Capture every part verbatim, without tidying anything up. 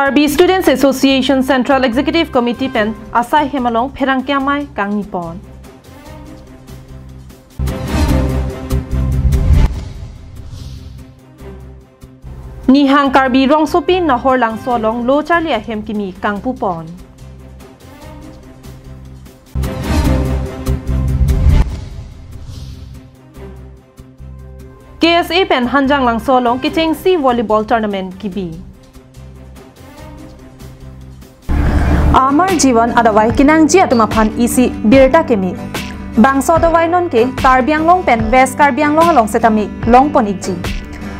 Karbi Students Association Central Executive Committee pen asai hem along pherangke amei kangni pon. Nihang Karbi rongsopi Nahor Langso along lo charli ahem kimi kangpu pon. K S A pen Hanjanglangso along kechengsi volleyball tournament kibi. Amar Jivan adawai kenangji atum aphan isi birta keme. Bangso adawai non ke Karbi Anglong pen West Karbi Anglong along setame longpon ikji.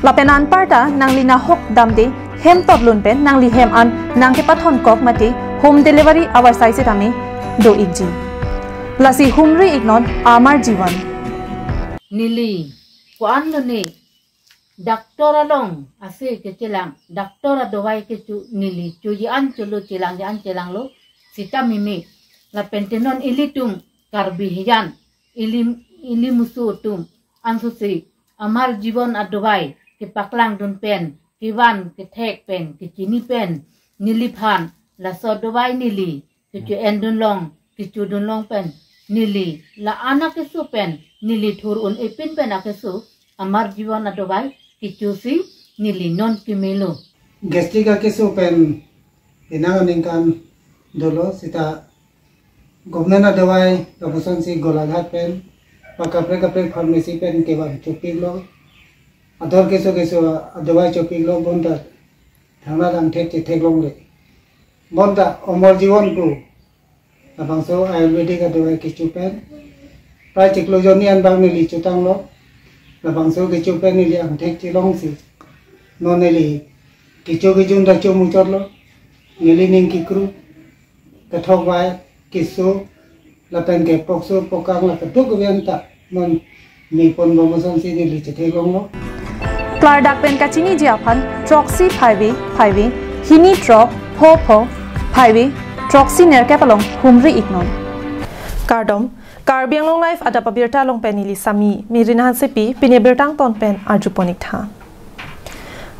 Lapen anparta nangli nahok damde hem totlun pen nangli hem an nangkepathon kok mate home delivery avarsai setame do ikji. Lasi humri iknon Amar Jivan. Neli ko-an lo ne doctor along ase kechelang, doctor adawai kecho neli choji an cholo, chelang ji an chelanglo sita mimi. Lapen te non ilitum Karbi hijan, ili, ili musu atum ansose Amar Jivan adawai kepaklang dun pen, kevan kethek pen, kechini pen, neliphan laso adawai neli kecho en dun long, kecho dun long pen, neli la-an akeso pen, neli thur un-e pin pen akeso Amar Jivan adawai kechosi neli non kemelo. Gastric akeso pen penang aningkan dolo sita government adawai lapuson si Golaghat pen ba kaprek kaprek pharmacy pen kevang chopik lo. Ador keso keso adawai chopik lo bonta thangnalang thek chethek longle. Bonta Amar Jivan pu labangso Ayurvedic adawai kecho pen prai chiklo jonni an bang neli chotanglo. Labangso kecho pen neli angthek chelongsi non neli kecho kejun ta chomuchotlo. Neli ning kekru, kethok vai, keso, lapen ke pokso pokang la keduk kevian ta non mepon bom asonsi neli chethek longlo. Klardak pen kachiniji aphan throksi phaive phaive, hini throk pho pho phaive, throksi nerkep along humri iknon. Kardom, Karbi Anglong Live adap abirta along pen neli Sami Merina Hansepi, pini birta angton pen arjupon iktha.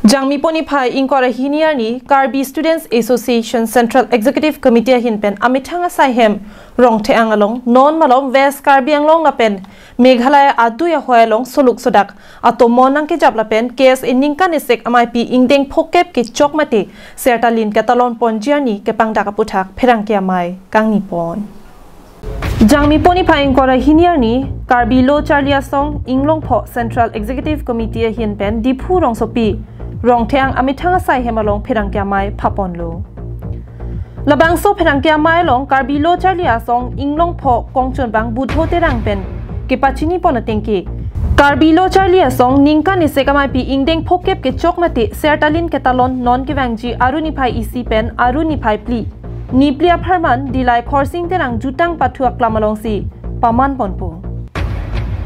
Jangmi pon niphai ingkoi ra hini arni Karbi Students Association Central Executive Committee ahin pen amethang asai hem Rongtheang along non malom West Karbi Anglong lapen Meghalaya adui ahoi along soluk sodak atomon nangkejap lapen K S A ningkan isik ameipi ingdeng phokep kechok mate sertalin ketalon ponji arni kepangdak aputhak pherangke amei kangni pon. Jangmi pon niphai ingkoi ra hini arni Karbi Lo Charli Asong Inglongpho Central Executive Committee ahin pen Diphu rongsopi Rongtheang amethang asai hem along pherangke amei phaponlo. Labangso pherangke amei along Karbi Lo Charli Asong Inglongpho kongchunbang Budho Terang pen kepachini pon ateng ke Karbi Lo Charli Asong ningkan isik ameipi ingdeng phokep kechok mate sertalin ketalon non kevangji Aru niphai isi pen Aru niphai phli, niphli apharman Dilai Khorsing Terang jutang pathu aklam alongsi paman ponpo.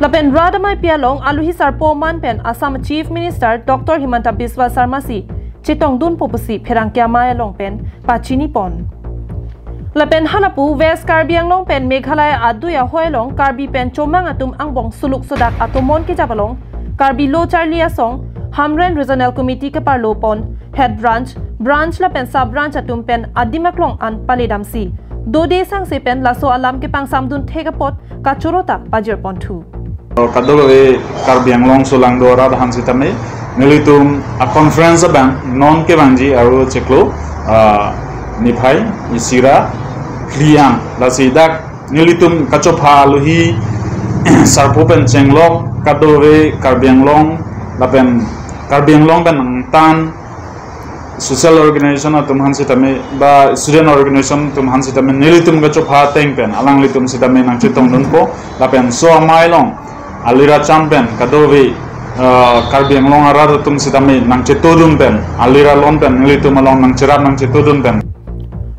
Lapen rat ameipi along aluhi sarpo man pen Assam Chief Minister Doctor Himanta Biswa Sarma si chetongdunpo pusi pherangke amei along pen pachini pon. Lapen halapu West Karbi Anglong pen Meghalaya adui ahoi along Karbi pen chomang atum angbong soluk sodak atomon kejap along Karbi Lo Charli Asong Hamren Regional Committee keparlo pon Head Branch, Branch lapen Sub Branch atum pen adim aklong an paledamsi dode sangse pen laso alam kepangsamdun thek apot kachoro ta pajir ponthu. Kadokave Karbi Anglong solangdo arat aphan sitame nelitum a conference abang non kevangji Aru chiklo, ah, niphai isi ra phli an, lasi dak nelitum kachopha aluhi sarpo pen chenglok kadokave Karbi Anglong lapen Karbi Anglong pen angtan social organization atum aphan sitame ba student organization atum aphan sitame nelitum kachopha ateng pen alanglitum sitame nangchetongdunpo lapen so amei along alira cham pen kadokave, ah, Karbi Anglong arat atum sitame nangchetodun pen alira lon pen nelitum along nangcherap nangchetodun pen.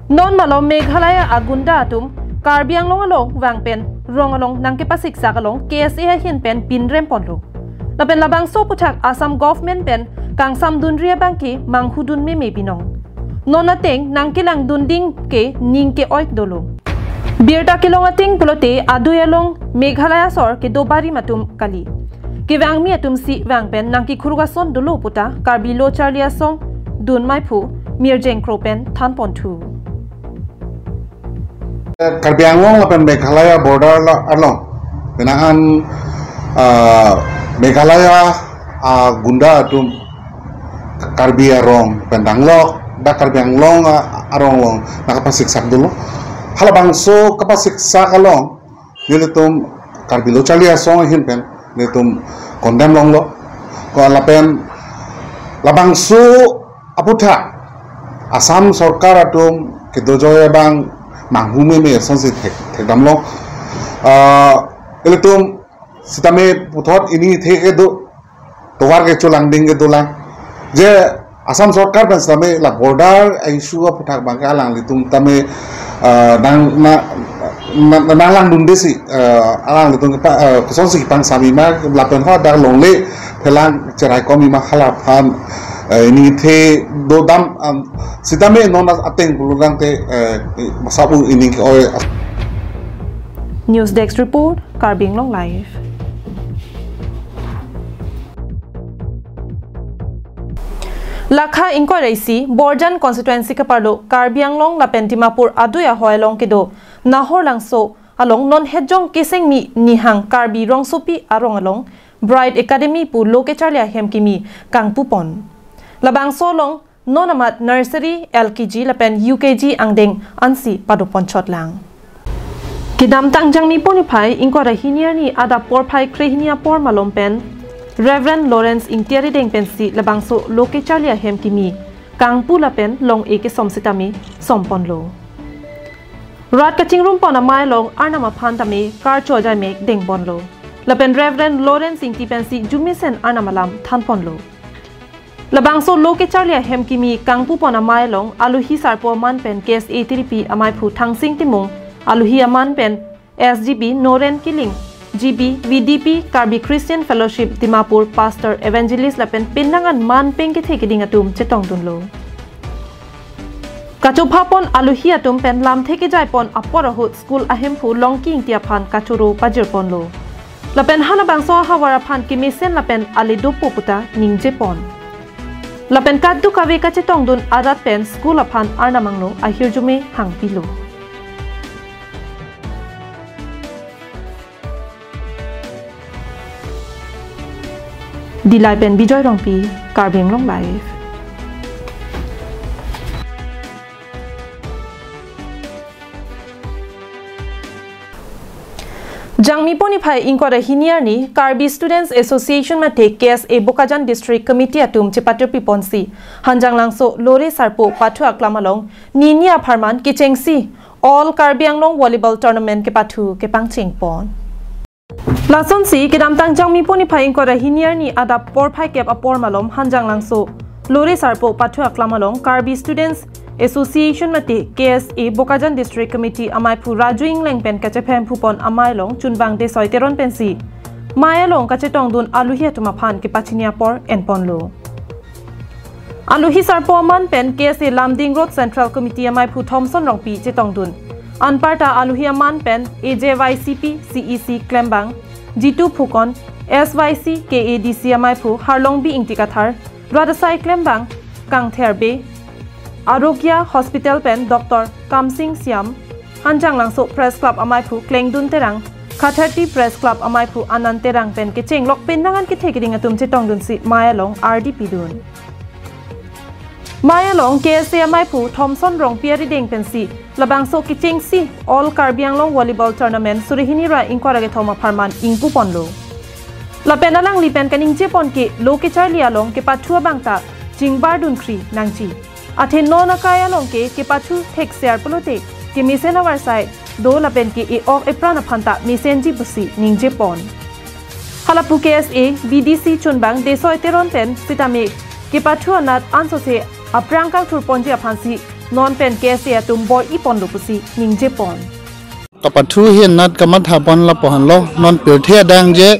Non malom Meghalaya agunda atum Karbi Anglong along vang pen rong along nangkepasiksak along K S A ahin pen pinrem ponlo. Lapen labangso aputhak Assam government pen kangsamdunri abang ke manghudun meme binong. Non ateng nangkelangdun ding ke ning ke-oik dolo. Birta kelong ateng pulote adui along Meghalaya asor kedo barim atum kali. Kevangmi atum si vang pen nangkekhuruk ason dolo puta Karbi Lo Charli Asong dun meiphu Mirjeng Kro pen thanponthu. Karbi Anglong lapen Meghalaya border la along, penang an, ah, Meghalaya, ah, gunda atum Karbi arong pen danglok, dak Karbi Anglong, ah, arong along nangkapasiksak dolo. Halabangso kapasiksak along nelitum Karbi Lo Charli Asong ahin pen nelitum condemn longlo. Ko lapen labangso aputhak Assam sorkar atum kedo joi abang manghu meme asonsi thek, thekdamlo. Ah, ilitum sitame puthot inithe kedo tovar kecholangding kedolang. Je Assam sorkar pen sitame la border issue aputhak abangke alanglitum tame, ah, nang na, na, na, nanglangdundesi, ah, alanglitum kepa, ah, kosonsi kepangsam-i ma lapen ho dak longle phelang cheraikom-i ma halaphan, ah, inithe dodam, am, sitame non ateng pulurangte, eh, masabu ining ke-oi. News Desk Report, Karbi Anglong Live. Lakha ingkoi ra isi Borjan constituency keparlo Karbi Anglong lapen Dimapur adui ahoi along kedo Nahorlangso along non hetjong Kesengmi Nihang Karbi Rongsopi arong along Bright Academy pu lo kecharli ahem kimi kangpupon. Labangso along non amat nursery, L K G lapen U K G angdeng ansi padoponchotlang. Kedamtang Jangmi pon niphai ingkoi ra hini arni adap porphai krehini apor malom pen Reverend Lawrence Ingti arideng pensi labangso lo kecharli ahem kimi kangpu lapen long-e kesom sitame somponlo. Rat kachingrumpon amei along Arnam aphan tame karcho ajaimek dengponlo. Lapen Reverend Lawrence Ingti pensi jumesen Arnam alam thanponlo. Labangso lo kecharli ahem kimi kangpupon amei along alohi sarpo aman pen K S A tiripi amaiphu Thangsing Timung, alohi aman pen S G B Noren Killing, G B V D P Karbi Christian Fellowship Dimapur Pastor Evangelist lapen penang an man peng kethe keding atum chetongdunlo. Kachophapon alohi atum pen lamthe kejaipon apor ahut school ahemphu Longki Ingti aphan kachoro pajirponlo. Lapen halabangso ahavar aphan kemesen lapen ale dopo puta ningjepon. Lapen kadokave kachetongdun arat pen school aphan Arnam angno ahirjume hangpilo. Dillai pen Bijoy Rongpi, Karbi Anglong Live. Jangmi pon niphai ingkoi ra hini arni Karbi Students Association mate K S A Bokajan District Committee atum chepatirpiponsi Hanjanglangso Lore Sarpo pathu aklam along nini apharman kechengsi All Karbi Anglong Volleyball Tournament kepathu kepangchengpon. Lasonsi kedamtang Jangmi pon niphai ingkoi ra hini arni adap porphai kep apor malom Hanjanglangso Lore Sarpo pathu aklam along Karbi Students Association mate K S A Bokajan District Committee amaiphu Raju Ingleng pen kachephemphupon amei along Chunbang Desoi Teron pensi mei along kachetongdun alohi atum aphan kepachini apor enponlo. Alohi sarpo aman pen K S A Lumding Road Central Committee amaiphu Thomson Rongpi chetongdun. Anparta alohi aman pen A J Y C P C E C Klembang, Jitu Phukon, S Y C K A D C amaiphu Harlongbi Ingti Kathar, Radasai Klembang, Kangther Bey, Arogya Hospital pen Doctor Kamsing Siam, Hanjanglangso Press Club amaiphu Klengdun Terang, Khatharti Press Club amaiphu Anand Terang pen kechenglok penang an kethe keding atum chetongdunsi mei along ardi pidun. Mei along K S A amaiphu Thomson Rongpi arideng pensi labangso kechengsi All Karbi Anglong Volleyball Tournament suri hini ra ingkoi ra kethom apharman ingpuponlo. Lapen alangli pen kaningjepon ke lo kecharli along kepathu abang ta chingbardunkri nangji. Athe non akai along ke kepathu thekser pulote kemesen avarsai do lapen ke e-ok epran aphan ta mesenji pusi ningjepon. Halapu K S A V D C Chunbang Desoi Teron pen sitame kepathu anat ansose aphrang kangthurponji aphansi non pen K S A atum bor-iponlo pusi ningjepon. Kapathu ahin anat kamathapon lapu-anlo, non pirthe adang je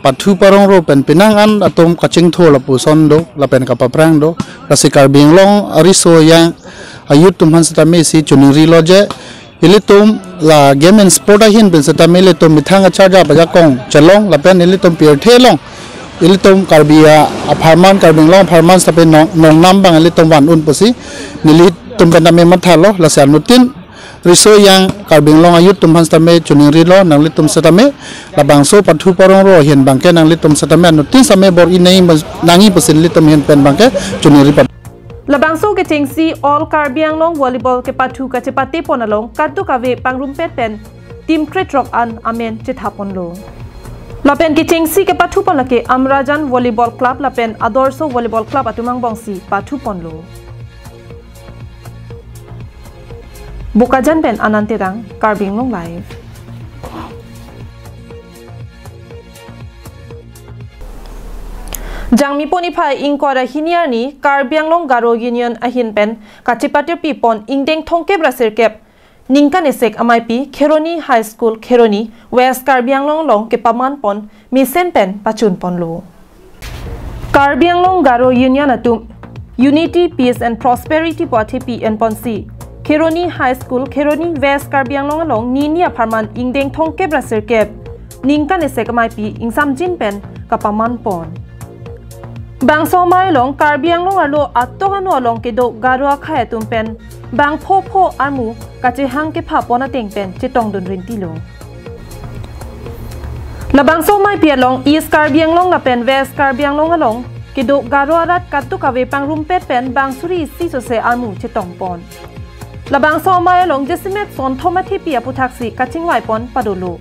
pathu parongro pen penang an atum kachingthur lapuson do, lapen kapaphrang do, lasi Karbi Anglong ariso yang a-youth atum aphan sitame isi chiningrilo je, ilitum la game and sport ahin pen sitame ilitum methang acharjap ajakong chelong, lapen ilitum pirthe along Ilitum Karbi a-, apharman, Karbi Anglong apharman sitame nong, nongnam abang ilitum van un pusi nelitum pen tame mathalo, lasi anuttin riso yang Karbi Anglong a-youth atum aphan sitame choningrilo, nanglitum sitame labangso pathu parong ro ahin abangke nanglitum sitame anuttin sitame bor-i nangji pusi nelitum ahin pen abangke choningri pat. Labangso kechengsi All Karbi Anglong Volleyball kepathu kachepate pon along kadokave pangrumpet pen team krethrok an amen chetha ponlo. Lapen kechengsi kepathu pon lake Amrajan Volleyball Club lapen Adorsho Volleyball Club atum angbongsi pathu ponlo. Bokajan pen Anand Terang, Karbi Anglong Live. Jangmi pon niphai ingkoi ra hini arni Karbi Anglong Garo Union ahin pen kachepatirpi pon ingdeng thomkep ra sirkep ningkan esek ameipi Kheroni High School Kheroni West Karbi Anglong along kepaman pon mesen pen pachun ponlo. Karbi Anglong Garo Union atum Unity, Peace and Prosperity pu athepi en ponsi Kheroni High School Kheroni West Karbi Anglong along nini apharman ingdeng thomkep ra sirkep ningkan esek ameipi ingsamjin pen kapaman pon. Bangso amei along Karbi Anglong arlo atok ano along kedo Garo akhei atum pen bang pho pho armu kachehang kepha pon ateng pen chetongdun rintilo. Labangso ameipi along East Karbi Anglong lapen West Karbi Anglong along kedo Garo arat kadokave pangrumpet pen bang suri isi sose armu chetong pon. Labangso amei along jasemet sonthom athepi aputhaksi kachingvai pon padolo.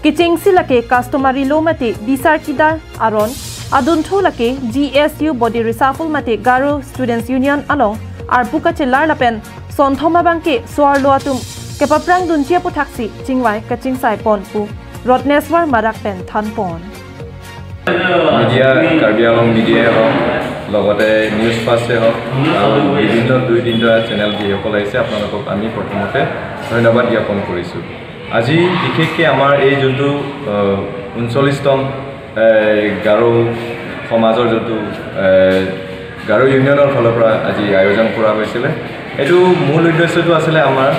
Kechengsi lake customary law mate bisar kidar aron, adunthu lake G S U body reshuffle mate Garo Students Union along arpu kachelar lapen sonthom abangke so-arlo atum kepaprang dunji aputhaksi chingvai kachingsai pon pu Rotneswar Marak pen than pon. Media, Karbi Anglong মিডিয়াই হওক, লগতে নিউজ ফাৰ্ষ্টে হওক আৰু বিভিন্ন দুই তিনিটা চেনেল যিসকল আহিছে, আপোনালোকক আমি প্ৰথমতে ধন্যবাদ জ্ঞাপন কৰিছোঁ। আজি বিশেষকৈ আমাৰ এই যোনটো, আহ, ঊনচল্লিছতম, এ, গাৰো সমাজৰ যোনটো, এ, গাৰো ইউনিয়নৰ ফালৰ পৰা আজি আয়োজন কৰা হৈছিলে। এইটো মূল উদ্দেশ্যটো আছিলে আমাৰ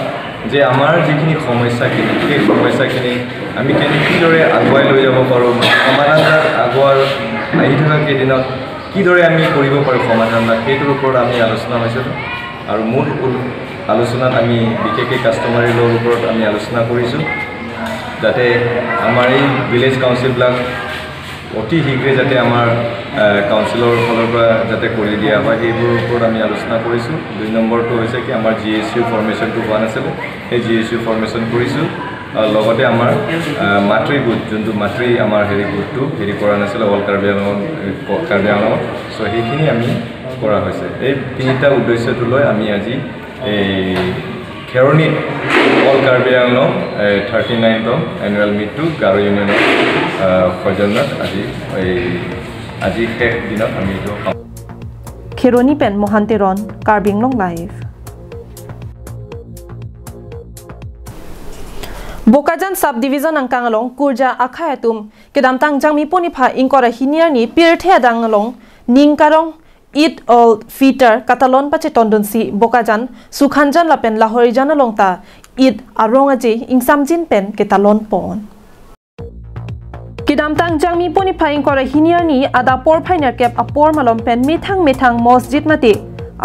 যে আমাৰ যিখিনি সমস্যাখিনি, সেই সমস্যাখিনি আমি কেনে-, কিদৰে আগুৱাই লৈ যাব পাৰোঁ, সমাধান এটা আগুৱাৰ আহি থকা কেইদিনত কিদৰে আমি কৰিব পাৰোঁ সমাধান এটা, সেইটোৰ ওপৰত আমি আলোচনা হৈছিলোঁ। আৰু মূল উল-, আলোচনাত আমি বিশেষকৈ কাষ্টমাৰী লৰ ওপৰত আমি আলোচনা কৰিছোঁ, যাতে আমাৰ এই ভিলেজ কাউন্সিলবিলাক অতি শীঘ্ৰে যাতে আমাৰ, আহ, কাউন্সিলৰ ফালৰ পৰা যাতে কৰি দিয়া হয়, সেইবোৰৰ ওপৰত আমি আলোচনা কৰিছোঁ। দুই নম্বৰটো হৈছে কি, আমাৰ জি এইচ ইউ ফৰ্মেশ্যনটো হোৱা নাছিলে, সেই জি এইচ ইউ ফৰ্মেশ্যন কৰিছোঁ। আহ, লগতে আমাৰ, আহ, মাতৃ গোট, যোনটো মাতৃ আমাৰ হেৰি গোটটো হেৰি কৰা নাছিলে, অল কাৰ্বি আংলং, এ, ক-, কাৰ্বি আংলঙত। চ' সেইখিনি আমি কৰা হৈছে। এই তিনিটা উদ্দেশ্যটো লৈ আমি আজি এই খেৰণি অল কাৰ্বি আংলং, এ, থাৰ্টি নাইনতম এনুৱেল মিটটো গাৰো ইউনিয়নৰ, আহ, সৌজন্যত আজি এই, আজি শেষ দিনত আমি এইটো Kheroni pen Mohan Teron, Karbi Anglong Live. Bokajan Sub Division angkang along Kurja akhei atum kedamtang Jangmi pon niphai ingkoi ra hini arni pirthe adang along ning karong Eid ul Fitr katalon pachetondunsi Bokajan, Sukhanjan lapen Lahorijan along ta Eid arong aje ingsamjin pen ketalon pon. Kedamtang Jangmi pon niphai ingkoi ra hini arni adap porphai nerkep apor malom pen methang methang mosjid mate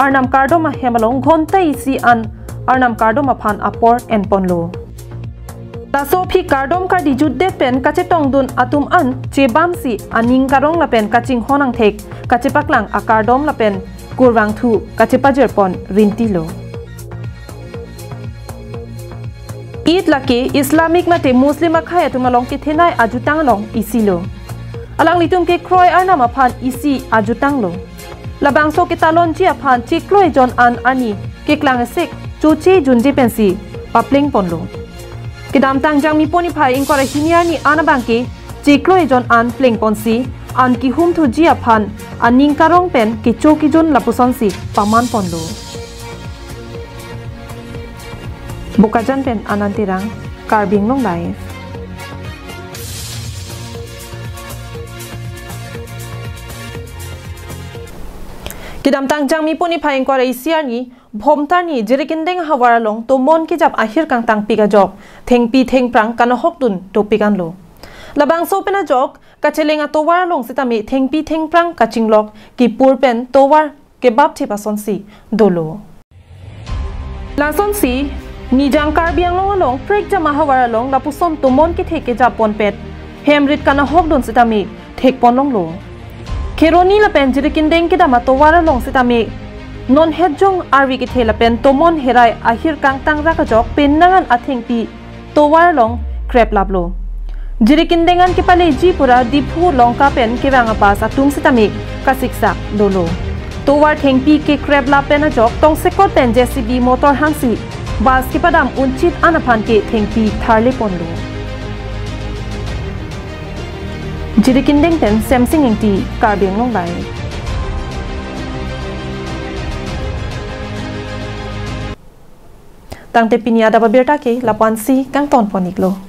Arnam kardom ahem along ghonta isi an Arnam kardom aphan apor en ponlo. Laso aphi kardom kardi jutdet pen kachetongdun atum an chebamsi aning karong lapen kachinghon angthek kachepaklang akardom lapen kurvangthu kachepajir pon rintilo. Eid lake Islamic mate Muslim akhei atum along kethenei ajutang along isilo. Alanglitum kekroi Arnam aphan isi ajutanglo. Labangso ketalonji aphan chiklo ejon an arni keklang esek choche junje pensi papleng ponlo. Kedamtang Jangmi pon niphai ingkoi ra hini arni an abangke chiklo ejon an pleng ponsi an kihumthuji aphan aning karong pen kecho kejun lapusonsi paman ponlo. Bokajan pen Anand Terang, Karbi Anglong Live. Kedamtang Jangmi pon niphai ingkoi ra isi arni Bhomtar ni Jirikindeng havar along tomon kejap ahir kangtangpik ajok thengpi thengphrang kanahokdun dopik anlo. Labangso pen ajok Kacheleng atovar along sitame thengpi thengphrang kachinglok kepur pen tovar kebap thip asonsi dolo. Lasonsi Nijang Karbi Anglong along prekjam ahavar along lapuson tomon kethe kejap ponpet, hem rit kanahok dun sitame thek ponlonglo. Kheroni lapen Jirikindeng kedam atovar along sitame non hetjong arvi kethe lapen tomon herai ahir kangtang rak ajok penang an athengpi tovar along kreplaplo. Jirikindeng an kepaleji pura Diphu Lanka pen kevang apass atum sitame kasiksak dolo. Tovar thengpi kekreplap pen ajok tongsekot pen J C B motor hangsi bus kepadam unchit an aphan ke thengpi tharle ponlo. Jirikindeng pen Semsing Ingti, Karbi Anglong Live. Tangte pini adap abirta ke lapu-ansi kangton pon-iklo.